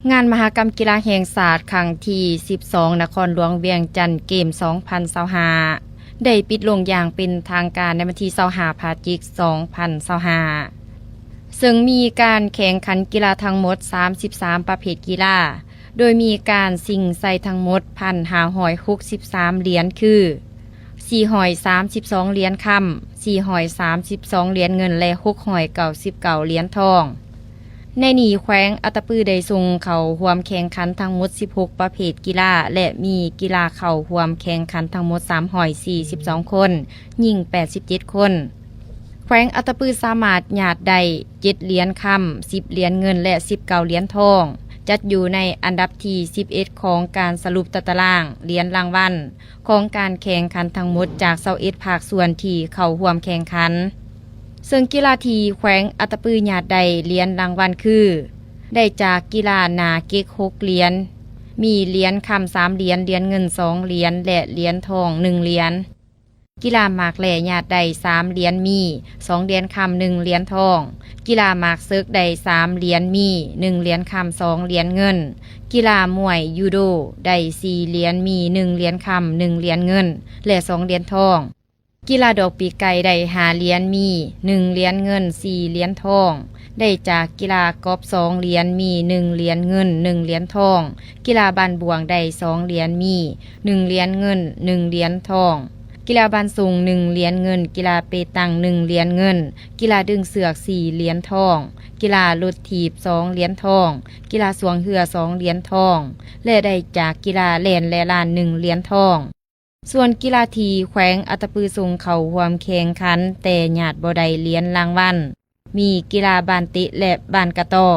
ງານມະຫະກຳກິລາແຫ່ງຊາດຄັ້ງທີສິບສອງ ນະຄອນຫຼວງວຽງຈັນເກມສອງພັນຊາວຫ້າ ໄດ້ປິດລົງຢ່າງເປັນທາງການໃນວັນທີຊາວຫ້າ ພະຈິກ ສອງພັນຊາວຫ້າ ເຊິ່ງມີການແຂ່ງຂັນກິລາທັງໝົດສາມສິບສາມປະເພດກິລາ ໂດຍມີການຊິງໄຊທັງໝົດ ພັນຫ້າຮ້ອຍຫົກສິບສາມຫຼຽນ ຄື ສີ່ຮ້ອຍສາມສິບສອງຫຼຽນຄຳ, ສີ່ຮ້ອຍສາມສິບສອງຫຼຽນເງິນ ແລະ ຫົກຮ້ອຍເກົ້າສິບເກົ້າຫຼຽນທອງ. ໃນນີ້ແຂວງອັດຕະປືໄດ້ສົ່ງເຂົ້າຮ່ວມແຂ່ງຂັນທັງໝົດສິບຫົກປະເພດກິລາ ແລະ ມີກິລາເຂົ້າຮ່ວມແຂ່ງຂັນທັງໝົດສາມຮ້ອຍສີ່ສິບສອງຄົນ, ຍິງແປດສິບເຈັດຄົນ. ແຂວງອັດຕະປືສາມາດຍາດໄດ້ເຈັດຫຼຽນຄຳ, ສິບຫຼຽນເງິນ ແລະ ສິບເກົ້າຫຼຽນທອງ, ຈັດຢູ່ໃນອັນດັບທີສິບເອັດຂອງການສະຫຼຸບຕາຕະລາງຫຼຽນລາງວັນ ຂອງການແຂ່ງຂັນທັງໝົດຈາກຊາວເອັດພາກສ່ວນທີ່ເຂົ້າຮ່ວມແຂ່ງຂັນ. ເຊິ່ງກິລາທີ່ແຂວງອັດຕະປືຍາດໄດ້ຫຼຽນລາງວັນຄື ໄດ້ຈາກກິລາໜ້າເກັກຫົກຫຼຽນ, ມີຫຼຽນຄຳສາມຫຼຽນ, ຫຼຽນເງິນສອງຫຼຽນ ແລະ ຫຼຽນທອງໜຶ່ງຫຼຽນ. ກິລາໝາກແລ່ຍາດໄດ້ສາມຫຼຽນ, ມີສອງຫຼຽນຄຳ, ໜຶ່ງຫຼຽນທອງ. ກິລາໝາກເສິກໄດ້ສາມຫຼຽນ, ມີໜຶ່ງຫຼຽນຄຳ, ສອງຫຼຽນເງິນ. ກິລາມວຍຢູໂດໄດ້ສີ່ຫຼຽນ, ມີໜຶ່ງຫຼຽນຄຳ, ໜຶ່ງຫຼຽນເງິນ ແລະ ສອງຫຼຽນທອງ. ກິລາດອກປີກໄກ່ໄດ້ຫ້າຫຼຽນ, ມີໜຶ່ງຫຼຽນເງິນ, ສີ່ຫຼຽນທອງ. ໄດ້ຈາກກິລາກອບສອງຫຼຽນ, ມີໜຶ່ງຫຼຽນເງິນ, ໜຶ່ງຫຼຽນທອງ. ກິລາບານບ້ວງໄດ້ສອງຫຼຽນ, ມີໜຶ່ງຫຼຽນເງິນ, ໜຶ່ງຫຼຽນທອງ. ກິລາບານສູງໜຶ່ງຫຼຽນເງິນ, ກິລາເປຕັງໜຶ່ງຫຼຽນເງິນ, ກິລາດຶງເຊືອກສີ່ຫຼຽນທອງ, ກິລາລົດຖີບສອງຫຼຽນທອງ, ກິລາຊ່ວງເຮືອສອງຫຼຽນທອງ ແລະ ໄດ້ຈາກກິລາແລ່ນ ແລະ ລານໜຶ່ງຫຼຽນທອງ. ສ່ວນກິລາທີ່ແຂວງອັດຕະປືສົ່ງເຂົ້າຮ່ວມແຂ່ງຂັນ ແຕ່ຍາດບໍ່ໄດ້ຫຼຽນລາງວັນ ມີກິລາບານເຕະ ແລະ ບານກະຕໍ.